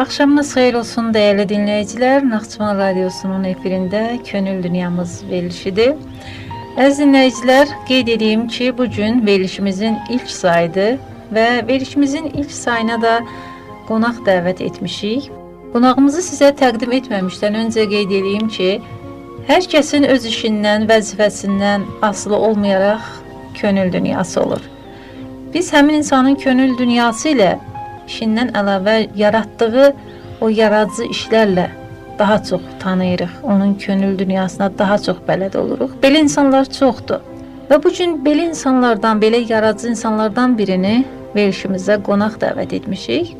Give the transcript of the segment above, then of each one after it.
Axşamınız xeyir olsun dəyərli dinləyicilər. Naxçıvan Radiosunun efirində Könül Dünyamız verilişidir. Əziz dinləyicilər, qeyd edeyim ki, bu gün verilişimizin ilk sayıdır və verilişimizin ilk sayına da qonaq dəvət etmişik. Qonağımızı sizə təqdim etməmişdən öncə qeyd edeyim ki, hər kəsin öz işindən, vəzifəsindən asılı olmayaraq könül dünyası olur. Biz həmin insanın könül dünyası ilə işindən əlavə yaratdığı o yaradıcı işlərlə daha çox tanıyırıq. Onun könül dünyasına daha çox bələd oluruq. Belə insanlar çoxdur. Və bu gün belə insanlardan, belə yaradıcı insanlardan birini verilişimizə qonaq dəvət etmişik.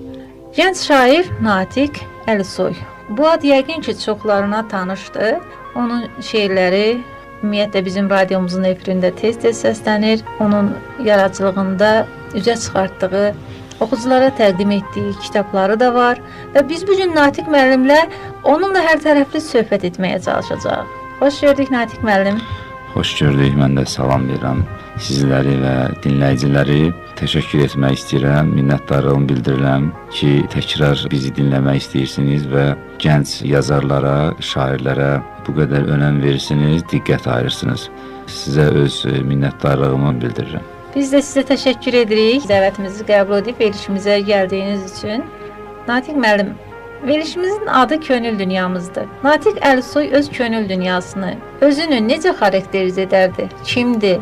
Gənc şair Natiq Əlisoy. Bu ad yəqin ki, çoxlarına tanışdır. Onun şeirləri ümumiyyətlə bizim radiomuzun efirində tez-tez səslənir. Onun yaradıcılığında üzə çıxartdığı, oxuculara təqdim etdiyi kitabları da var və biz bu gün Natiq müəllimlə onunla hər tərəfli söhbət etməyə çalışacağıq. Xoş gördük Natiq müəllim. Xoş gördük. Mən də salam verirəm sizləri və dinləyiciləri. Təşəkkür etmək istəyirəm, minnətdarlığımı bildirirəm ki, təkrar bizi dinləmək istəyirsiniz və gənc yazarlara, şairlərə bu qədər önəm verirsiniz, diqqət ayırırsınız. Sizə öz minnətdarlığımı bildirirəm. Biz də sizə təşəkkür edirik dəvətimizi qəbul edib verilişimizə gəldiyiniz üçün. Natiq müəllim, verilişimizin adı Könül Dünyamızdır. Natiq Əlisoy öz könül dünyasını, özünü necə xarakterizə edərdi? Kimdir?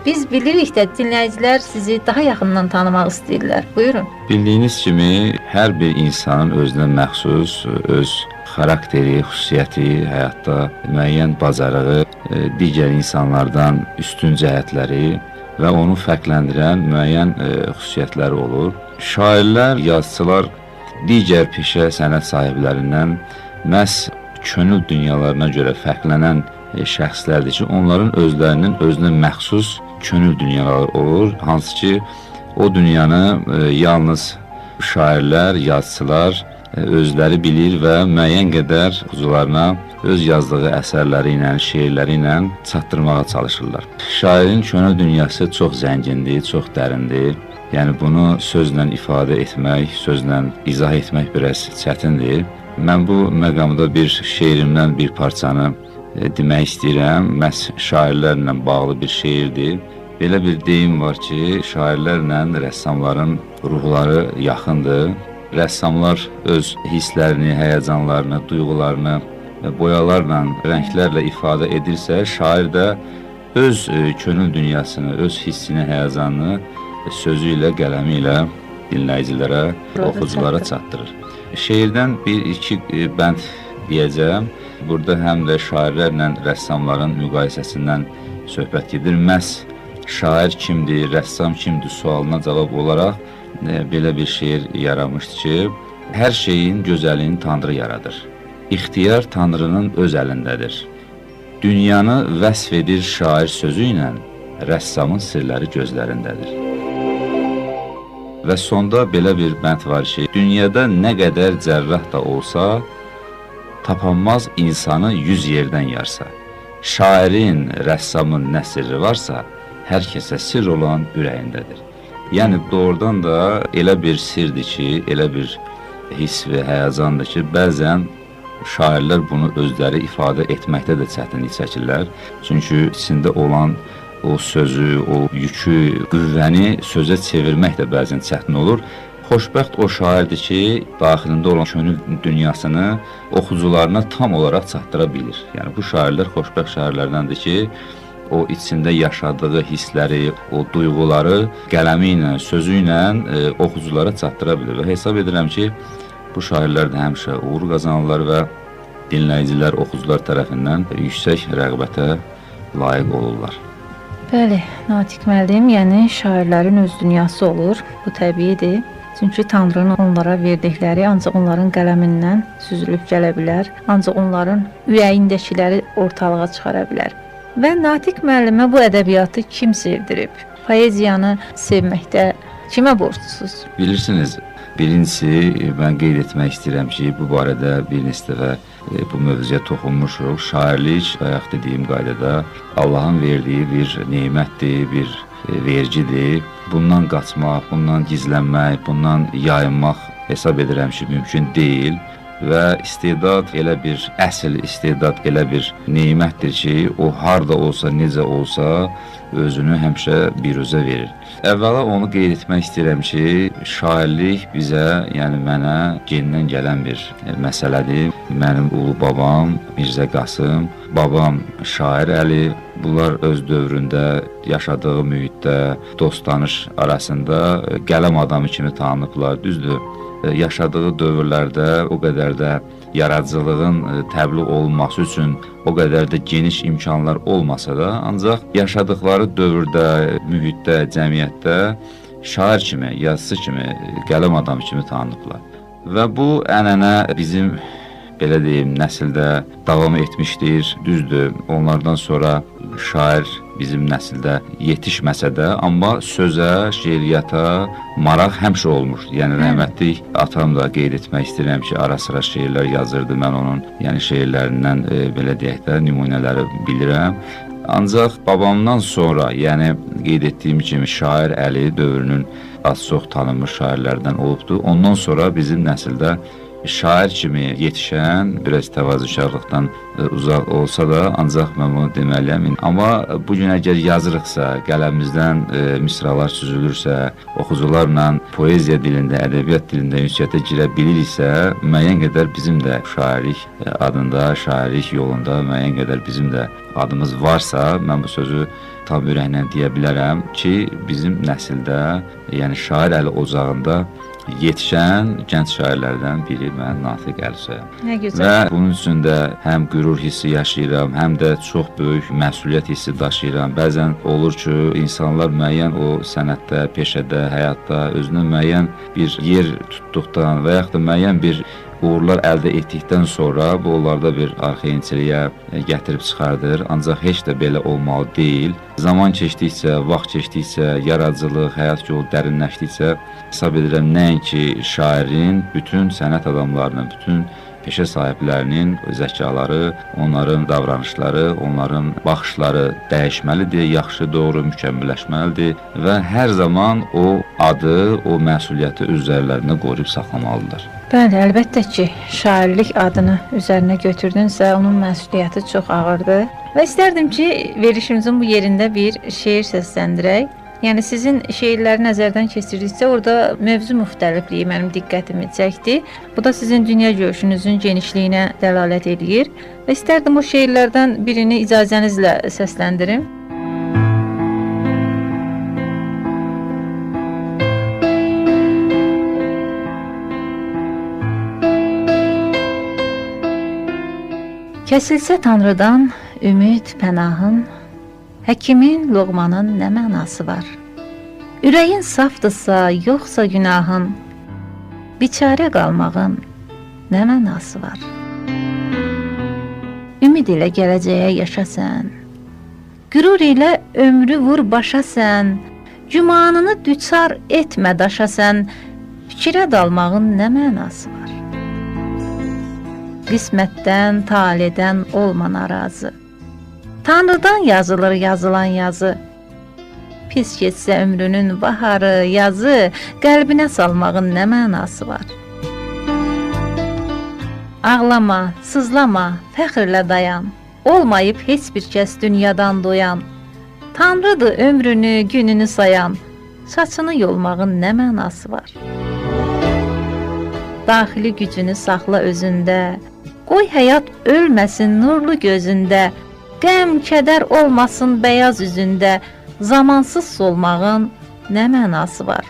Biz bilirik də dinləyicilər sizi daha yaxından tanımaq istəyirlər. Buyurun. Bildiyiniz kimi, hər bir insanın özünə məxsus öz xarakteri, xüsusiyyəti, həyatda müəyyən bacarığı, digər insanlardan üstün cəhətləri və onu fərqləndirən müəyyən xüsusiyyətləri olur. Şairlər, yazıçılar digər peşə sənət sahiblərindən məhz könül dünyalarına görə fərqlənən şəxslərdir ki, onların özlərinin özünə məxsus könül dünyaları olur, hansı ki, o dünyanı yalnız şairlər, yazıçılar özləri bilir və müəyyən qədər oxucularına öz yazdığı əsərləri ilə, şeirləri ilə çatdırmağa çalışırlar. Şairin könül dünyası çox zəngindir, çox dərindir. Yəni bunu sözlə ifadə etmək, sözlə izah etmək biraz çətindir. Mən bu məqamda bir şeirimdən bir parçanı demək istəyirəm. Məhz şairlərlə bağlı bir şeirdir. Belə bir deyim var ki, şairlərlə rəssamların ruhları yaxındır. Rəssamlar öz hisslərini, həyəcanlarını, duyğularını boyalarla, rənglərlə ifadə edirsə, şair də öz könül dünyasını, öz hissini, həyəcanını sözü ilə, qələmi ilə dinləyicilərə, oxuculara çatdırır. Şeirdən bir-iki bənd deyəcəm. Burada həm də şairlərlə rəssamların müqayisəsindən söhbət gedir. Məhz şair kimdir, rəssam kimdir sualına cavab olaraq belə bir şeir yaranmışdı ki, hər şeyin gözəlini Tanrı yaradır. İxtiyar Tanrının öz əlindədir. Dünyanı vəsf edir şair sözü ilə, rəssamın sirləri gözlərindədir. Və sonda belə bir bənd var ki, dünyada nə qədər cərrah da olsa, tapanmaz insanı 100 yerdən yarsa. Şairin, rəssamın nə sirri varsa, hər kəsə sirr olan ürəyindədir. Yəni doğrudan da elə bir sirdir ki, elə bir hiss və həyəcandır ki, bəzən şairlər bunu özləri ifadə etməkdə də çətinlik çəkirlər. Çünki içində olan o sözü, o yükü, qüvvəni sözə çevirmək də bəzən çətin olur. Xoşbəxt o şairdir ki, daxilində olan könül dünyasını oxucularına tam olaraq çatdıra bilir. Yəni bu şairlər xoşbəxt şairlərdəndir ki, o içində yaşadığı hissləri, o duyğuları qələmi ilə, sözü ilə oxuculara çatdıra bilir. Və hesab edirəm ki, bu şairlər də həmişə uğur qazanırlar və dinləyicilər, oxucular tərəfindən yüksək rəğbətə layiq olurlar. Bəli, Natiq müəllim, yəni şairlərin öz dünyası olur. Bu təbiidir. Çünki Tanrının onlara verdikləri ancaq onların qələmindən süzülüb gələ bilər, ancaq onların ürəyindəkiləri ortalığa çıxara bilər. Və Natiq müəllimə bu ədəbiyyatı kim sevdirib? Poeziyanı sevməkdə kimə borclusuz? Bilirsiniz, birincisi mən qeyd etmək istəyirəm ki, bu barədə bir neçə dəfə bu mövzuya toxunmuşuq. Şairlik, bayaq dediyim qaydada Allahın verdiyi bir nemətdir, bir vergidir. Bundan qaçmaq, bundan gizlənmək, bundan yayınmaq hesab edirəm ki, mümkün deyil. Və istedad elə bir, əsl istedad elə bir nemətdir ki, o harda olsa, necə olsa özünü həmişə biruzə verir. Əvvəla onu qeyd etmək istəyirəm ki, şairlik bizə, yəni mənə gendən gələn bir məsələdir. Mənim ulu babam Mirzə Qasım, babam Şair Əli, bunlar öz dövründə yaşadığı mühitdə, dost-tanış arasında qələm adamı kimi tanınıblar. Düzdür, yaşadığı dövrlərdə o qədər də yaradıcılığın təbliğ olunması üçün o qədər də geniş imkanlar olmasa da, ancaq yaşadıkları dövrdə, mühitdə, cəmiyyətdə şair kimi, yazıcı kimi, qələm adamı kimi tanınıblar. Və bu ənənə bizim, belə deyim, nəsildə davam etmişdir. Düzdür, onlardan sonra şair bizim nəsildə yetişməsə də, amma sözə, şeiriyyata maraq həmişə olmuşdu. Yəni rəhmətli atam da qeyd etmək istəyirəm ki, ara-sıra şeirlər yazırdı. Mən onun, yəni şeirlərindən belə deyək də nümunələri bilirəm. Ancaq babamdan sonra, yəni qeyd etdiyim kimi Şair Əli dövrünün az-çox tanınmış şairlərdən olubdu. Ondan sonra bizim nəsildə şair kimi yetişən, biraz təvazökarlıqdan uzaq olsa da, ancaq mən bunu deməliyəm. Amma bugün əgər yazırıqsa, qələmimizdən misralar süzülürsə, oxucularla poeziya dilində, ədəbiyyat dilində ünsiyyətə girə biliriksə, müəyyən qədər bizim də şairlik adında, şairlik yolunda müəyyən qədər bizim də adımız varsa, mən bu sözü tam ürəklə deyə bilərəm ki, bizim nəsildə, yəni Şair Əli ocağında yetişən gənc şairlərdən biri mən Natiq Əlisoyam. Nə gözəl. Və bunun üçün də həm qürur hissi yaşayıram, həm də çox böyük məsuliyyət hissi daşıyıram. Bəzən olur ki, insanlar müəyyən o sənətdə, peşədə, həyatda özünə müəyyən bir yer tutduqdan və yaxud da müəyyən bir uğurlar əldə etdikdən sonra bu onlarda bir arxayinçiliyə gətirib çıxardır. Ancaq heç də belə olmalı deyil. Zaman keçdikcə, vaxt keçdikcə, yaradıcılıq, həyat yolu dərinləşdikcə hesab edirəm nəinki şairin, bütün sənət adamlarının, bütün peşə sahiblərinin zəkaları, onların davranışları, onların baxışları dəyişməlidir, yaxşı, doğru, mükəmməlləşməlidir və hər zaman o adı, o məsuliyyəti öz üzərlərində qoruyub saxlamalıdır. Bəli, əlbəttə ki, şairlik adını üzərinə götürdünsə, onun məsuliyyəti çox ağırdır. Və istərdim ki, verilişimizin bu yerində bir şeir səsləndirək. Yəni sizin şeirləri nəzərdən keçirdikcə orada mövzu müxtəlifliyi mənim diqqətimi çəkdi. Bu da sizin dünya görüşünüzün genişliyinə dəlalət eləyir. Və istərdim o şeirlərdən birini icazənizlə səsləndirim. Kəsilsə Tanrıdan ümid pənahın, həkimin, loğmanın nə mənası var? Ürəyin safdırsa, yoxsa günahın, biçarə qalmağın nə mənası var? Ümid ilə gələcəyə yaşa sən, qürur ilə ömrü vur başa sən, gümanını düçar etmə daşa sən, fikrə dalmağın nə mənası var? Qismətdən, taledən olma narazı. Tanrıdan yazılır yazılan yazı. Pis keçsə ömrünün baharı, yazı, qəlbinə salmağın nə mənası var? Ağlama, sızlama, fəxrlə dayan. Olmayıb heç bir kəs dünyadan doyan. Tanrıdır ömrünü, gününü sayan. Saçını yolmağın nə mənası var? Daxili gücünü saxla özündə. Qoy həyat ölməsin nurlu gözündə. Qəm, kədər olmasın bəyaz üzündə, zamansız solmağın nə mənası var?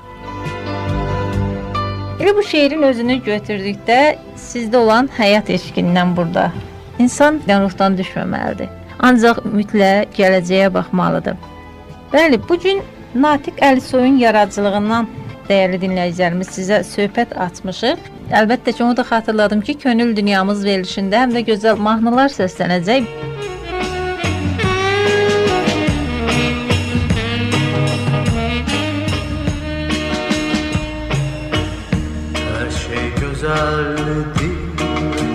Elə bu şeirin özünü götürdükdə sizdə olan həyat eşqindən burada. İnsan ruhdan düşməməlidir. Ancaq mütləq gələcəyə baxmalıdır. Bəli, bugün Natiq Əlisoyun yaradıcılığından dəyərli dinləyicilərimiz sizə söhbət açmışıq. Əlbəttə ki, onu da xatırladım ki, Könül Dünyamız verilişində həm də gözəl mahnılar səslənəcək. Her şey güzeldi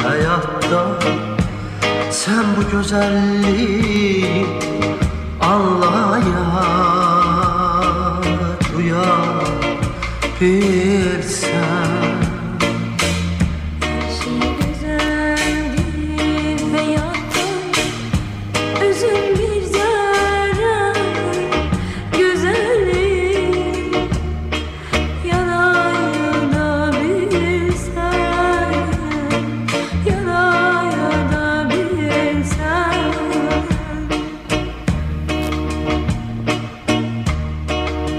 hayatta, sen bu güzelliği anlaya duya bilsen. bilsən.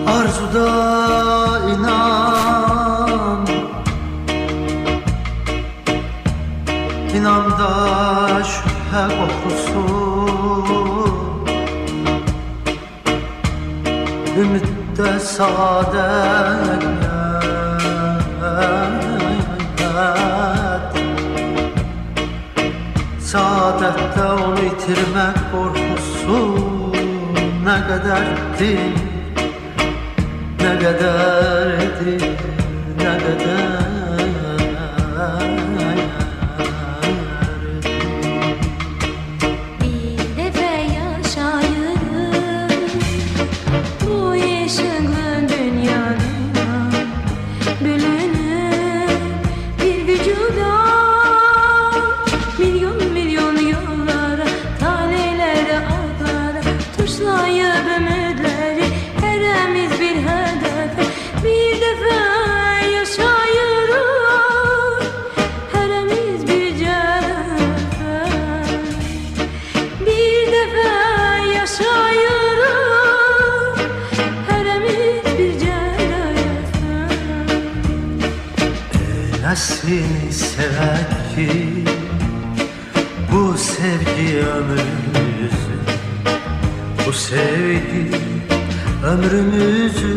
Arzuda inan, inanda şübhə qoxusu, ümiddə sadət, saadətdə onu itirmək qorxusu nə qədərdir, nə qədərdir, nə qədərdir. Bir dəfə yaşayırıq bu işıqlı dünyada, bölünüb bir vücuda, milyon milyon yollara, taleylere, adlara, tuşlayıp ümidleri, heremiz bir hedefe. Bir dəfə yaşayırıq, heremiz bir cəfə. Bir dəfə yaşayırıq, heremiz bir cəfə. Eləsini sevək ki bu sevgi ömrümüzü, bu sevgi ömrümüzü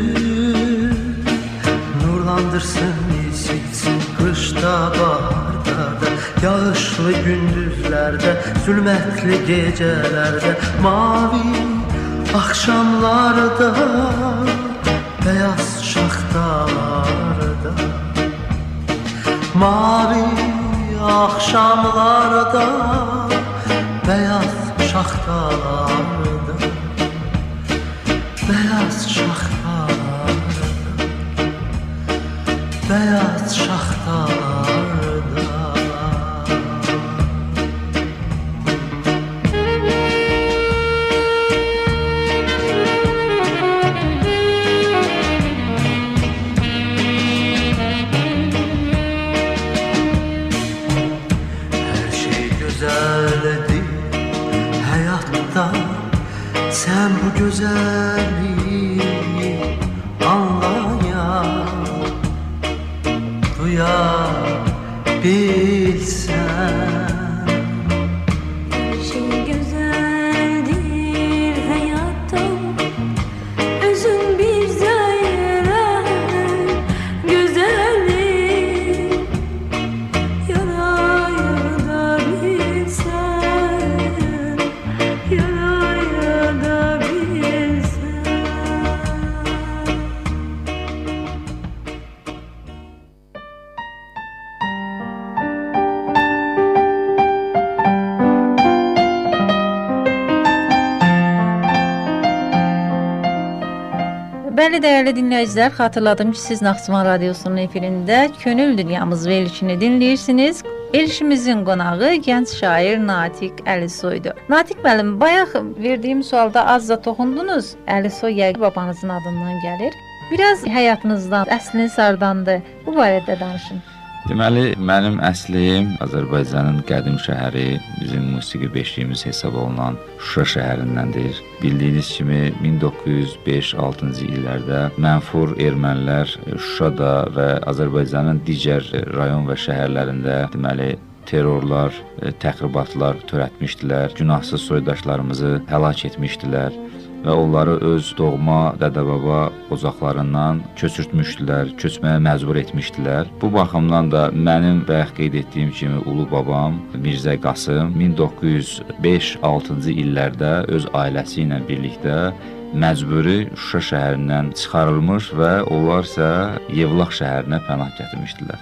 nurlandırsın, isitsin qışda, baharda da, yağışlı gündüzlərdə, zülmətli gecələrdə, mavi axşamlarda, beyaz şaxtalarda, mavi axşamlarda, beyaz şaxtalarda, beyaz şaxtalarda, beyaz şaxtalarda. Her şey güzeldi hayatta, sen bu güzelliği anlaya, duyabilsen. Her şey güzeldir hayatta, özün bir zerre güzellik yaraya da bilsen, yaraya da bilsen. Bəli, dəyərli dinləyicilər, xatırladım ki, siz Naxçıvan Radiosunun efirində Könül Dünyamız verilişini dinləyirsiniz. Verilişimizin qonağı gənc şair Natiq Əlisoydur. Natiq müəllim, bayaq verdiyim sualda az da toxundunuz. Əlisoy yəqin babanızın adından gəlir. Biraz həyatınızdan, əsliniz hardandır? Bu barədə danışın. Deməli, mənim əslim Azərbaycanın qədim şəhəri, bizim musiqi beşiyimiz hesab olunan Şuşa şəhərindəndir. Bildiyiniz kimi 1905-6-cı illərdə mənfur ermənilər Şuşada və Azərbaycanın digər rayon və şəhərlərində deməli terrorlar, təxribatlar törətmişdilər, günahsız soydaşlarımızı həlak etmişdilər və onları öz doğma dədə-baba ocaqlarından köçürtmüşdülər, köçməyə məcbur etmişdilər. Bu baxımdan da mənim bayaq qeyd etdiyim kimi ulu babam Mirzə Qasım 1905-6-cı illərdə öz ailəsi ilə birlikdə məcburi Şuşa şəhərindən çıxarılmış və onlar isə Yevlax şəhərinə pənah gətirmişdilər.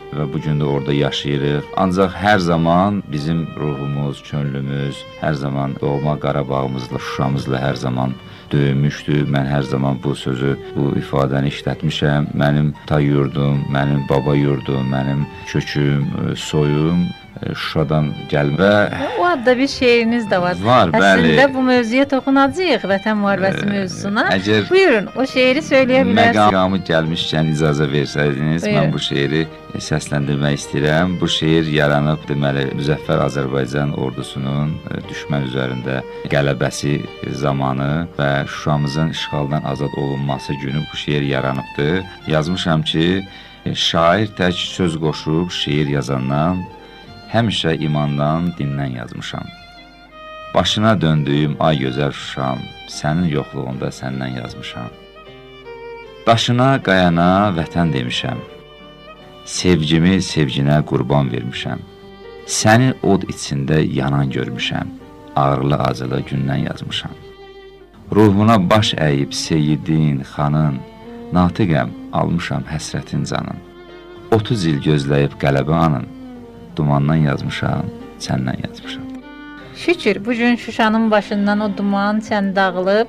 Və bu gün də orada yaşayırıq. Ancaq hər zaman bizim ruhumuz, könlümüz, hər zaman doğma Qarabağımızla, Şuşamızla hər zaman döyünmüşdü. Mən hər zaman bu sözü, bu ifadəni işlətmişəm. Mənim ta yurdum, mənim baba yurdum, mənim köküm, soyum Şuşadan gəlmə. O adda bir şeiriniz də var. Var, bəli. Əslində bu mövzuya toxunacağıq, Vətən müharibəsi mövzusuna. Əgər buyurun, o şeiri söyləyə bilərsiniz. Məqamı gəlmişkən icazə versəydiniz, buyurun. Mən bu şeiri səsləndirmək istəyirəm. Bu şeir yaranıb, deməli, Müzəffər Azərbaycan ordusunun düşmən üzərində qələbəsi zamanı və Şuşamızın işğaldan azad olunması günü bu şeir yaranıbdır. Yazmışam ki, şair tək söz qoşub şeir yazandan həmişə imandan, dindən yazmışam. Başına döndüyüm ay gözəl Şuşam, sənin yoxluğunda səndən yazmışam. Daşına, qayana vətən demişəm. Sevgimi sevginə qurban vermişəm. Səni od içində yanan görmüşəm. Ağrılı-acılı gündən yazmışam. Ruhuna baş əyib seyidin, xanın, natiqəm, almışam həsrətin canın. 30 il gözləyib qələbə anın, dumandan yazmışam, səndən yazmışam. Şükür, bu gün Şuşanın başından o duman, çən dağılıb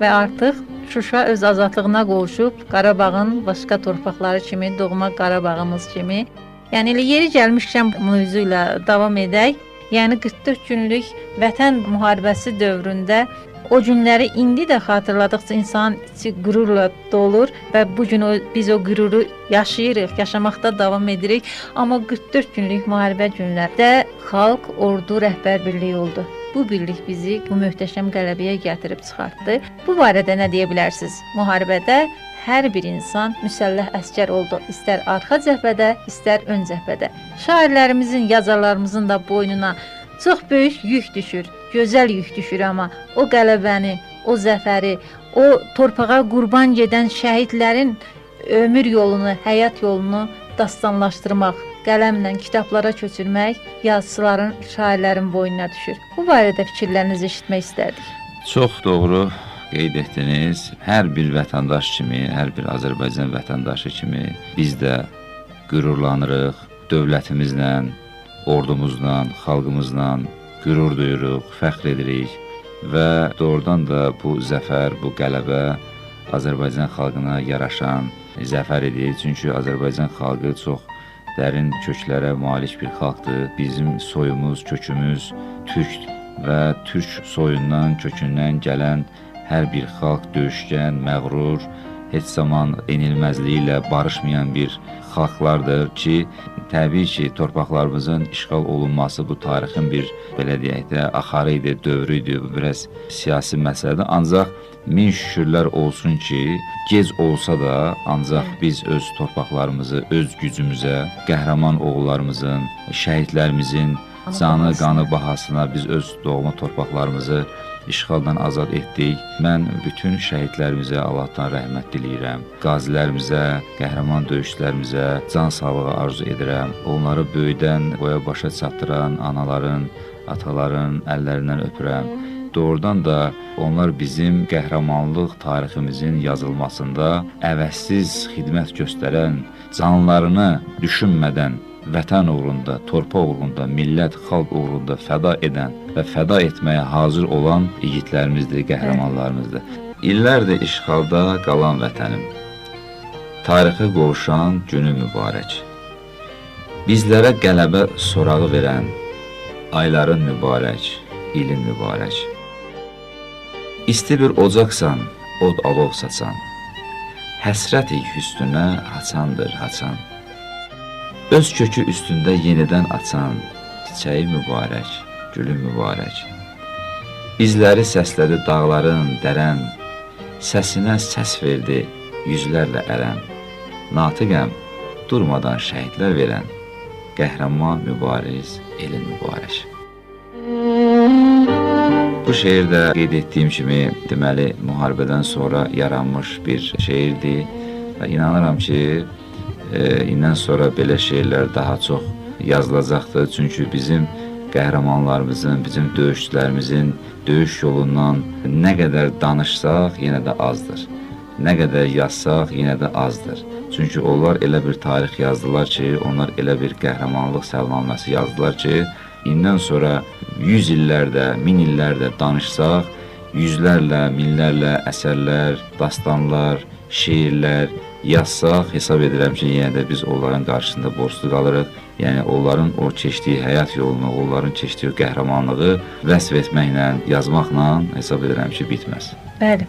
və artıq Şuşa öz azadlığına qovuşub, Qarabağın başqa torpaqları kimi, doğma Qarabağımız kimi. Yəni elə yeri gəlmişkən mövzu ilə davam edək. Yəni 44 günlük Vətən müharibəsi dövründə o günləri indi də xatırladıqca insanın içi qürurla dolur və bu gün biz o qüruru yaşayırıq, yaşamaqda davam edirik. Amma 44 günlük müharibə günlərdə xalq, ordu, rəhbər birliyi oldu. Bu birlik bizi bu möhtəşəm qələbəyə gətirib çıxartdı. Bu barədə nə deyə bilərsiniz? Müharibədə hər bir insan müsəlləh əsgər oldu. İstər arxa cəbhədə, istər ön cəbhədə. Şairlərimizin, yazarlarımızın da boynuna çox böyük yük düşür, gözəl yük düşür, amma o qələbəni, o zəfəri, o torpağa qurban gedən şəhidlərin ömür yolunu, həyat yolunu dastanlaşdırmaq, qələmlə kitablara köçürmək yazıçıların, şairlərin boynuna düşür. Bu barədə fikirlərinizi eşitmək istərdik. Çox doğru qeyd etdiniz. Hər bir vətəndaş kimi, hər bir Azərbaycan vətəndaşı kimi biz də qürurlanırıq dövlətimizlə, ordumuzla, xalqımızla qürur duyuruq, fəxr edirik və doğrudan da bu zəfər, bu qələbə Azərbaycan xalqına yaraşan zəfər idi. Çünki Azərbaycan xalqı çox dərin köklərə malik bir xalqdır. Bizim soyumuz, kökümüz türk və türk soyundan, kökündən gələn hər bir xalq döyüşkən, məğrur, heç zaman enilməzliyi ilə barışmayan bir xalqlardır ki, təbii ki, torpaqlarımızın işğal olunması bu tarixin bir, belə deyək də, axarı idi, dövrü idi, bu biraz siyasi məsələdir. Ancaq min şükürlər olsun ki, gec olsa da ancaq biz öz torpaqlarımızı, öz gücümüzə, qəhrəman oğullarımızın, şəhidlərimizin canı, qanı bahasına biz öz doğma torpaqlarımızı işğaldan azad etdik. Mən bütün şəhidlərimizə Allahdan rəhmət diləyirəm. Qazilərimizə, qəhrəman döyüşçülərimizə can sağlığı arzu edirəm. Onları böyüdən, boya başa çatdıran anaların, ataların əllərindən öpürəm. Doğrudan da onlar bizim qəhrəmanlıq tariximizin yazılmasında əvəzsiz xidmət göstərən, canlarını düşünmədən vətən uğrunda, torpaq uğrunda, millət, xalq uğrunda fəda edən və fəda etməyə hazır olan igidlərimizdir, qəhrəmanlarımızdır. İllərdir işğalda qalan vətənim, tarixə qovuşan günü mübarək. Bizlərə qələbə sorağı verən ayların mübarək, ilin mübarək. İsti bir ocaqsan, od alov saçan, həsrətik hüsnünə haçandır haçan. Öz kökü üstündə yenidən açan çiçəyi mübarək, gülü mübarək. İzləri səslədi dağların, dərən, səsinə səs verdi yüzlərlə ərən. Natiqəm, durmadan şəhidlər verən, qəhrəman mübariz, elin mübarək. Bu şeirdə qeyd etdiyim kimi, deməli, müharibədən sonra yaranmış bir şeirdir və inanıram ki, indən sonra belə şeirlər daha çox yazılacaqdır. Çünki bizim qəhrəmanlarımızın, bizim döyüşçülərimizin döyüş yolundan nə qədər danışsaq yenə də azdır. Nə qədər yazsaq yenə də azdır. Çünki onlar elə bir tarix yazdılar ki, onlar elə bir qəhrəmanlıq səlnaməsi yazdılar ki, indən sonra 100 illərdə, 1000 illərdə danışsaq, yüzlərlə, minlərlə əsərlər, dastanlar, şeirlər yazsaq, hesab edirəm ki, yenə də biz onların qarşısında borclu qalırıq. Yəni onların o keçdiyi həyat yolunu, onların keçdiyi qəhrəmanlığı vəsf etməklə, yazmaqla hesab edirəm ki, bitməz. Bəli.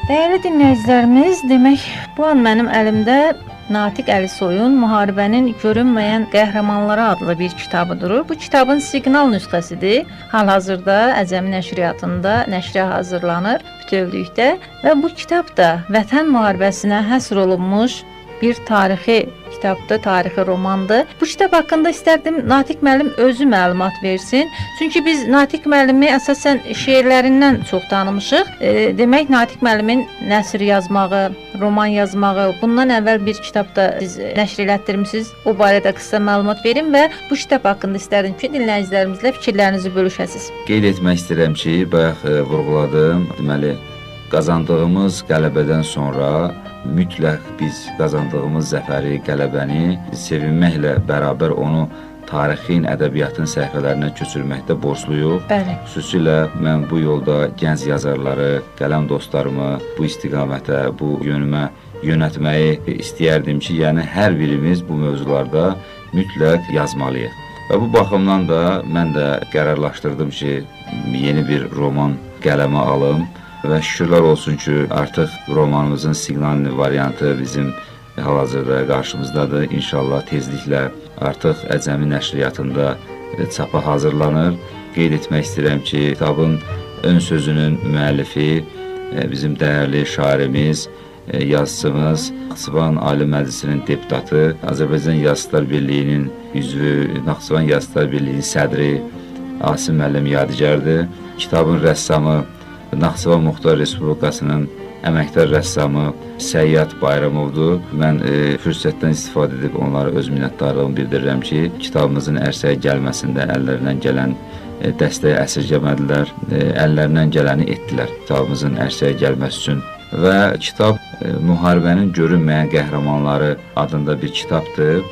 Dəyərli dinləyicilərimiz, demək, bu an mənim əlimdə Natiq Əlisoyun Müharibənin Görünməyən Qəhrəmanları adlı bir kitabı durur. Bu kitabın siqnal nüsxəsidir. Hal-hazırda Əcəmi nəşriyyatında nəşrə hazırlanır bütövlükdə və bu kitab da Vətən müharibəsinə həsr olunmuş bir tarixi kitabdır, tarixi romandır. Bu kitab haqqında istərdim Natiq müəllim özü məlumat versin. Çünki biz Natiq müəllimi əsasən şeirlərindən çox tanımışıq. Demək, Natiq müəllimin nəsr yazmağı, roman yazmağı, bundan əvvəl bir kitab da siz nəşr elətdirmisiniz. O barədə qısa məlumat verin və bu kitab haqqında istərdim ki, dinləyicilərimizlə fikirlərinizi bölüşəsiniz. Qeyd etmək istəyirəm ki, bayaq vurğuladım, deməli, qazandığımız qələbədən sonra mütləq biz qazandığımız zəfəri, qələbəni sevinməklə bərabər onu tarixin, ədəbiyyatın səhifələrinə köçürməkdə borcluyuq. Bəli. Xüsusilə mən bu yolda gənc yazarları, qələm dostlarımı bu istiqamətə, bu yönümə yönəltməyi istəyərdim ki, yəni hər birimiz bu mövzularda mütləq yazmalıyıq. Və bu baxımdan da mən də qərarlaşdırdım ki, yeni bir roman qələmə alım. Və şükürlər olsun ki, artıq romanımızın siqnallı variantı bizim hal-hazırda qarşımızdadır. İnşallah tezliklə artıq Əcəmi nəşriyyatında çapa hazırlanır. Qeyd etmək istəyirəm ki, kitabın ön sözünün müəllifi bizim dəyərli şairimiz, yazıçımız, Naxçıvan Ali Məclisinin deputatı, Azərbaycan Yazıçılar Birliyinin üzvü, Naxçıvan Yazıçılar Birliyinin sədri Asim müəllim Yadigardır. Kitabın rəssamı Naxçıvan Muxtar Respublikasının əməkdar rəssamı Səyyad Bayramovdur. Mən fürsətdən istifadə edib onlara öz minnətdarlığımı bildirirəm ki, kitabımızın ərsəyə gəlməsində əllərindən gələn dəstəyi əsirgəmədilər, əllərindən gələni etdilər kitabımızın ərsəyə gəlməsi üçün. Və kitab Müharibənin Görünməyən Qəhrəmanları adında bir kitabdır.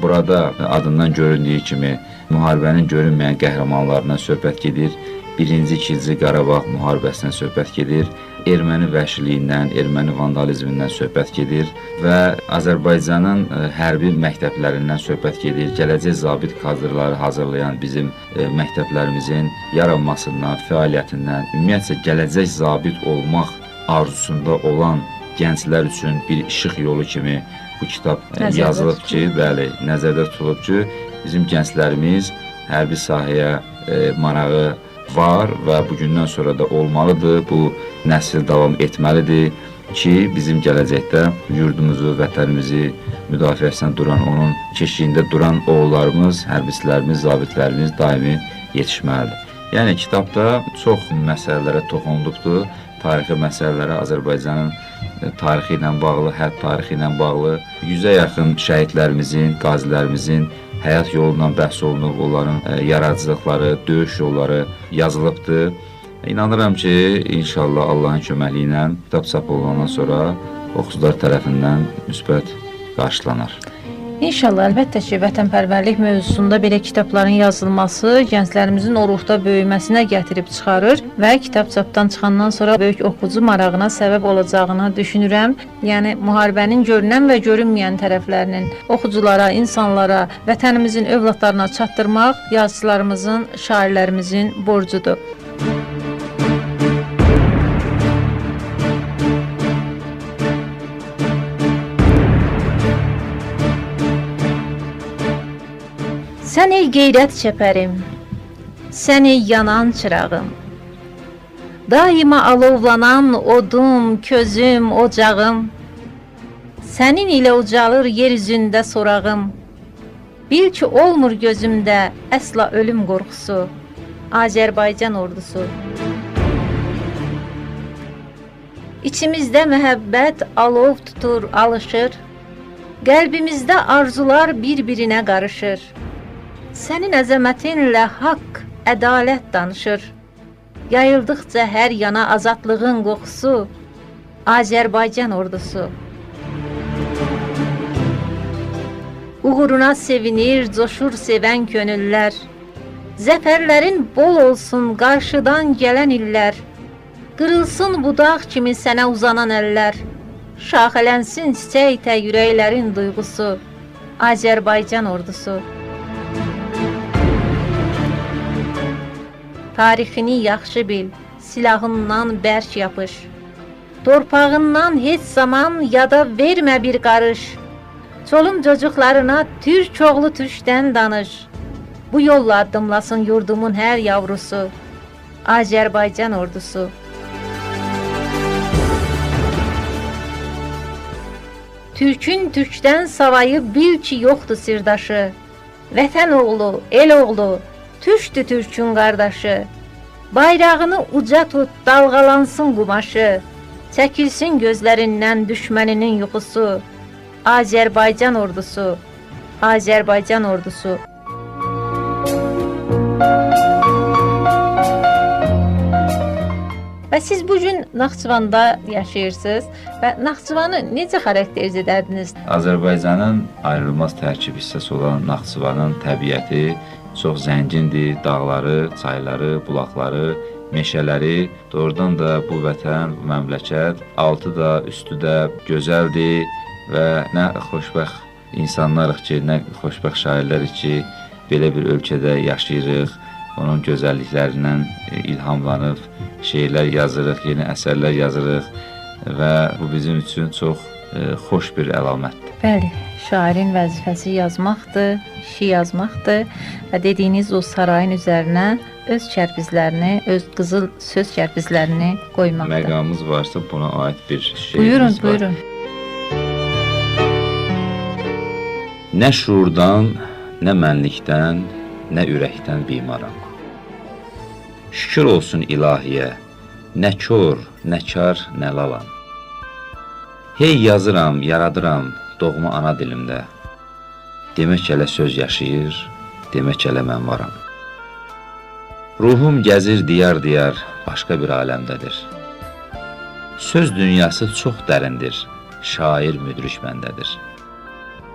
Burada adından göründüyü kimi müharibənin görünməyən qəhrəmanlarından söhbət gedir. Birinci, ikinci Qarabağ müharibəsindən söhbət gedir, erməni vəhşiliyindən, erməni vandalizmindən söhbət gedir və Azərbaycanın hərbi məktəblərindən söhbət gedir. Gələcək zabit kadrları hazırlayan bizim məktəblərimizin yaranmasından, fəaliyyətindən, ümumiyyətcə gələcək zabit olmaq arzusunda olan gənclər üçün bir işıq yolu kimi bu kitab yazılıb ki, bəli, nəzərdə tutulub ki, bizim gənclərimiz hərbi sahəyə marağı var və bugündən sonra da olmalıdır, bu nəsil davam etməlidir ki, bizim gələcəkdə yurdumuzu, vətənimizi müdafiəsinə duran, onun keşiyində duran oğullarımız, hərbiçilərimiz, zabitlərimiz daimi yetişməlidir. Yəni, kitabda çox məsələlərə toxunulubdur, tarixi məsələlərə, Azərbaycanın tarixi ilə bağlı, hərb tarixi ilə bağlı 100-ə yaxın şəhidlərimizin, qazilərimizin həyat yolundan bəhs olunub, onların yaradıcılıqları, döyüş yolları yazılıbdır. İnanıram ki, inşallah Allahın köməkliyi ilə kitab çap olunandan sonra oxucular tərəfindən müsbət qarşılanar. İnşallah, əlbəttə ki, vətənpərvərlik mövzusunda belə kitabların yazılması gənclərimizin o ruhda böyüməsinə gətirib çıxarır və kitab çapdan çıxandan sonra böyük oxucu marağına səbəb olacağını düşünürəm. Yəni, müharibənin görünən və görünməyən tərəflərinin oxuculara, insanlara, vətənimizin övladlarına çatdırmaq yazıçılarımızın, şairlərimizin borcudur. Sən ey qeyrət çəpərim, sən ey yanan çırağım, daima alovlanan odum, közüm, ocağım, sənin ilə ucalır yer üzündə sorağım, bil ki olmur gözümdə əsla ölüm qorxusu, Azərbaycan ordusu. İçimizdə məhəbbət alov tutur, alışır, qəlbimizdə arzular bir-birinə qarışır. Sənin əzəmətinlə haqq, ədalət danışır. Yayıldıqca hər yana azadlığın qoxusu, Azərbaycan ordusu. Uğuruna sevinir, coşur sevən könüllər. Zəfərlərin bol olsun qarşıdan gələn illər. Qırılsın budaq kimi sənə uzanan əllər. Şaxələnsin çiçək tək ürəklərin duyğusu. Azərbaycan ordusu. Tarixini yaxşı bil, silahından bərk yapış. Torpağından heç zaman yada vermə bir qarış. Çolum çocuklarına türk oğlu türkdən danış. Bu yolla addımlasın yurdumun hər yavrusu. Azərbaycan ordusu. Türkün türkdən savayı bil ki yoxdur sirdaşı. Vətən oğlu, el oğlu, türkdür türkün qardaşı. Bayrağını uca tut, dalğalansın qumaşı. Çəkilsin gözlərindən düşməninin yuxusu. Azərbaycan ordusu, Azərbaycan ordusu. Və siz bu gün Naxçıvanda yaşayırsınız və Naxçıvanı necə xarakterizə edərdiniz? Azərbaycanın ayrılmaz tərkib hissəsi olan Naxçıvanın təbiəti çox zəngindir. Dağları, çayları, bulaqları, meşələri. Doğrudan da bu vətən, bu məmləkət altı da, üstü də gözəldir və nə xoşbəxt insanlarıq ki, nə xoşbəxt şairlərik ki, belə bir ölkədə yaşayırıq. Onun gözəlliklərindən ilhamlanıb şeirlər yazırıq, yeni əsərlər yazırıq və bu bizim üçün çox xoş bir əlamətdir. Bəli, şairin vəzifəsi yazmaqdır, işi yazmaqdır və dediyiniz o sarayın üzərinə öz kərpizlərini, öz qızıl söz kərpizlərini qoymaqdır. Məqamımız varsa buna aid bir şeyimiz Buyurun, var. Buyurun. Nə şuurdan, nə mənlikdən, nə ürəkdən bimaram. Şükür olsun ilahiyə, nə kor, nə kar, nə lalam. Hey yazıram, yaradıram doğma ana dilimdə. Demək hələ söz yaşayır, demək hələ mən varam. Ruhum gəzir diyar-diyar, başqa bir aləmdədir. Söz dünyası çox dərindir, şair müdrik məndədir.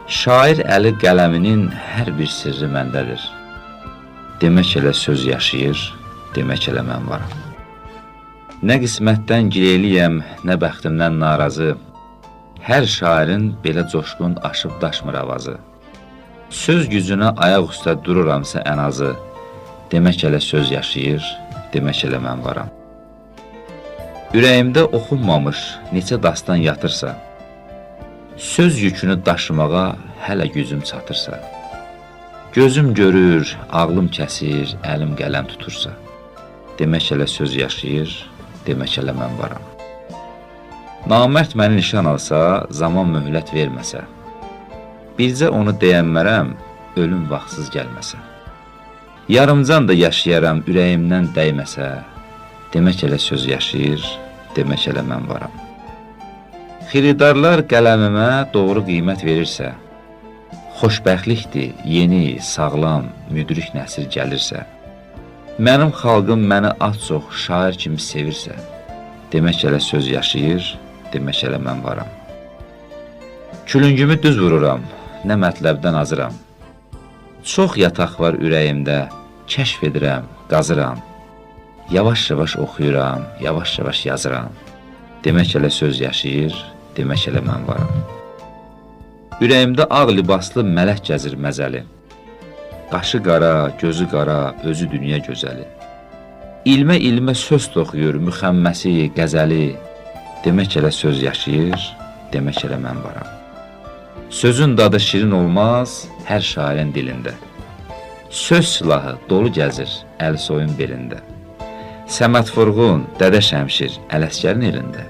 Şair əli qələminin hər bir sirri məndədir. Demək elə söz yaşayır, demək elə mən varam. Nə qismətdən gileyliyəm, nə bəxtimdən narazı. Hər şairin belə coşqun aşıb daşmır avazı. Söz gücünə ayaq üstə dururamsa ən azı. Demək elə söz yaşayır, demək elə mən varam. Ürəyimdə oxunmamış neçə dastan yatırsa, söz yükünü daşımağa hələ gücüm çatırsa, gözüm görür, ağlım kəsir, əlim qələm tutursa, demək elə söz yaşayır, demək elə mən varam. Namərd məni nişan alsa, zaman möhlət verməsə, bircə onu deyənmərəm, ölüm vaxtsız gəlməsə. Yarımcan da yaşayaram, ürəyimdən dəyməsə, demək elə söz yaşayır, demək elə mən varam. Xiridarlar qələmimə doğru qiymət verirsə, xoşbəxtlikdir, yeni, sağlam, müdrik nəsil gəlirsə, mənim xalqım məni az çox şair kimi sevirsə, demək elə söz yaşayır, demək elə mən varam. Külüngümü düz vururam, nə mətləbdən azıram. Çox yataq var ürəyimdə, kəşf edirəm, qazıram. Yavaş-yavaş oxuyuram, yavaş-yavaş yazıram. Demək elə söz yaşayır, demək elə mən varam. Ürəyimdə ağ libaslı mələk gəzir məzəli. Qaşı qara, gözü qara, özü dünya gözəli. İlmə-ilmə söz toxuyur, müxəmməsi, qəzəli. Demək elə söz yaşayır, demək elə mən varam. Sözün dadı şirin olmaz hər şairin dilində. Söz silahı dolu gəzir Əlisoyun belində. Səməd Vurğun, Dədə Şəmşir, Ələsgərin elində.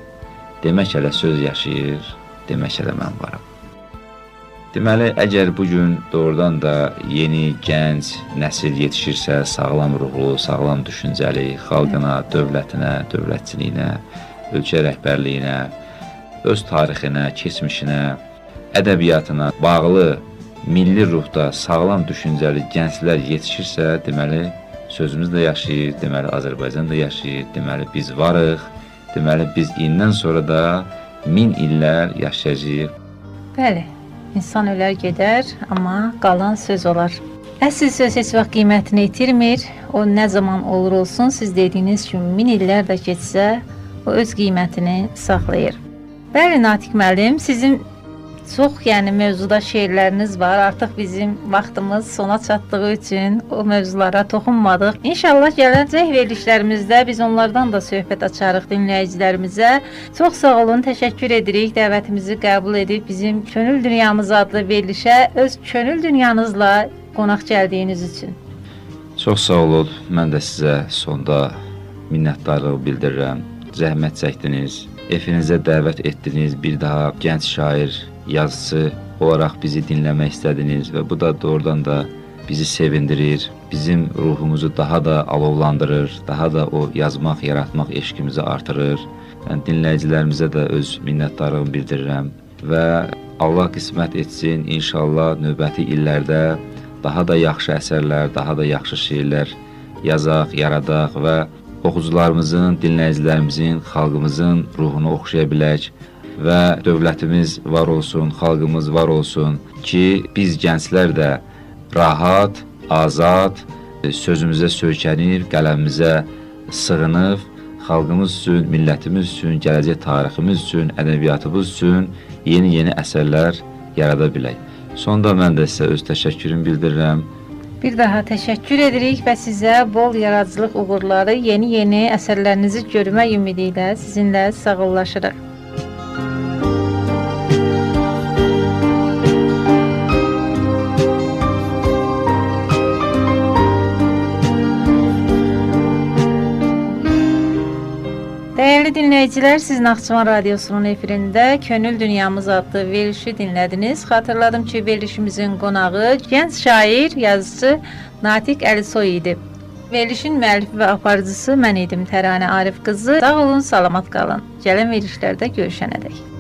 Demək elə söz yaşayır, demək elə mən varam. Deməli, əgər bu gün doğrudan da yeni, gənc nəsil yetişirsə, sağlam ruhlu, sağlam düşüncəli, xalqına, dövlətinə, dövlətçiliyinə, ölkə rəhbərliyinə, öz tarixinə, keçmişinə, ədəbiyyatına bağlı milli ruhda sağlam düşüncəli gənclər yetişirsə, deməli, sözümüz də yaşayır, deməli, Azərbaycan da yaşayır, deməli, biz varıq, deməli, biz indən sonra da min illər yaşayacağıq. Bəli, insan ölər gedər, amma qalan söz olar. Əsl söz heç vaxt qiymətini itirmir. O nə zaman olur olsun, siz dediyiniz kimi min illər də keçsə, o öz qiymətini saxlayır. Bəli Natiq müəllim, sizin çox, yəni mövzuda şeirləriniz var. Artıq bizim vaxtımız sona çatdığı üçün o mövzulara toxunmadıq. İnşallah gələcək verilişlərimizdə biz onlardan da söhbət açarıq dinləyicilərimizə. Çox sağ olun, təşəkkür edirik dəvətimizi qəbul edib bizim Könül Dünyamız adlı verilişə öz könül dünyanızla qonaq gəldiyiniz üçün. Çox sağ olun. Mən də sizə sonda minnətdarlıq bildirirəm. Zəhmət çəkdiniz, efirinizə dəvət etdiniz. Bir daha gənc şair, yazıcı olaraq bizi dinləmək istədiniz və bu da doğrudan da bizi sevindirir, bizim ruhumuzu daha da alovlandırır, daha da o yazmaq, yaratmaq eşqimizi artırır. Mən dinləyicilərimizə də öz minnətdarlığımı bildirirəm və Allah qismət etsin, inşallah növbəti illərdə daha da yaxşı əsərlər, daha da yaxşı şeirlər yazaq, yaradaq və oxucularımızın, dinləyicilərimizin, xalqımızın ruhunu oxşaya bilək və dövlətimiz var olsun, xalqımız var olsun ki, biz gənclər də rahat, azad, sözümüzə söykənir, qələmimizə sığınıb, xalqımız üçün, millətimiz üçün, gələcək tariximiz üçün, ədəbiyyatımız üçün yeni-yeni əsərlər yarada bilək. Sonda mən də sizə öz təşəkkürümü bildirirəm. Bir daha təşəkkür edirik və sizə bol yaradıcılıq uğurları, yeni-yeni əsərlərinizi görmək ümidi ilə sizinlə sağollaşırıq. Dəyərli dinləyicilər, siz Naxçıvan Radiosunun efirində Könül Dünyamız adlı verilişi dinlədiniz. Xatırladım ki, verilişimizin qonağı gənc şair, yazıcı Natiq Əlisoy idi. Verilişin müəllifi və aparıcısı mən idim, Təranə Arif qızı. Sağ olun, salamat qalın. Gələn verilişlərdə görüşənədək.